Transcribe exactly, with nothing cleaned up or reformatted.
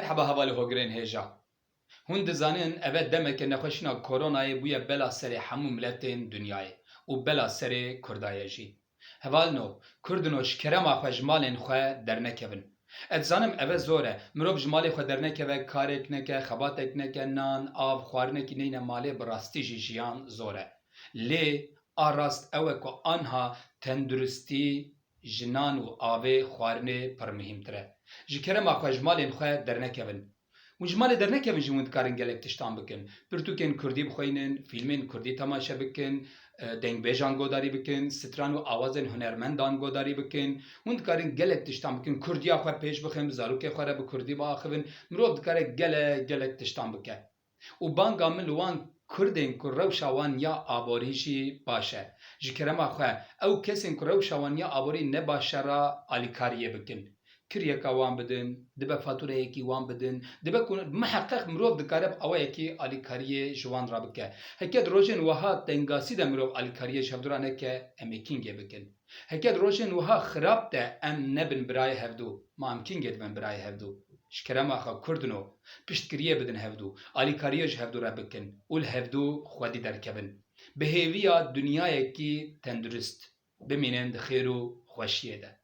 Merheba hevalê hogirên hêja. Hûn dizanin eve demeke nexweşîna koronayê bûye bela serê hemû miletên dinyayê û bela serê Kurda ye jî. Hevalino, Kurdino, ji kerema xwe ji malên xwe dernekevin. Ez dizanim eve zor e. Mirov ji malê xwe dernekeve, karek neke, xebatek neke, nan, av, xwarinekî neyne malê, bi rastî jî jiyan zor e. Lê a rast ew e ku anha tenduristî ji nan û avê, xwarinê pir muhîmtir e. Ji kerema xwe ji malên xwe dernekevin. Hûn ji malê dernekevin jî hûn dikarin gelek tiştan bikin. Pirtûkên kurdî bixweynin, fîlmên kurdî temaşe bikin, e, dengbêjan godarî bikin, stran û awazên hunermendan godarî bikin. Hûn dikarin gelek tiştan bikin. Kurdiya xwe pêş bixin, bi zarokê xwe re bi kurdî biaxivin. Mirov dikare gelek, gelek tiştan bike. Û banga min li wan Kurdên ku rewşa wan ya aborî jî baş e. Ji kerema xwe, ew kesên ku rewşa wan ya aborî ne baş e re alîkariyê bikin. Kiryeka wan bidin, dibe fatureyekî wan bidin, dibe ku miheqeq mirov dikare bi awayekî alîkariyê ji wan re bike. Heke di rojên wiha tengasî de mirov alîkariyê ji hevdû re neke, em ê kîngê bikin? Heke di rojên wiha xirab de em nebin birayê hevdû, ma em kîngê dibin birayê hevdû? Ji kerema xwe Kurdino, piştgiriyê bidin hevdû, alîkariyê ji hevdû re bikin û li hevdû xwedî derkevin. Bi hêviya dinyayekî tendurist. Bimînin di xêr û xweşiyê de.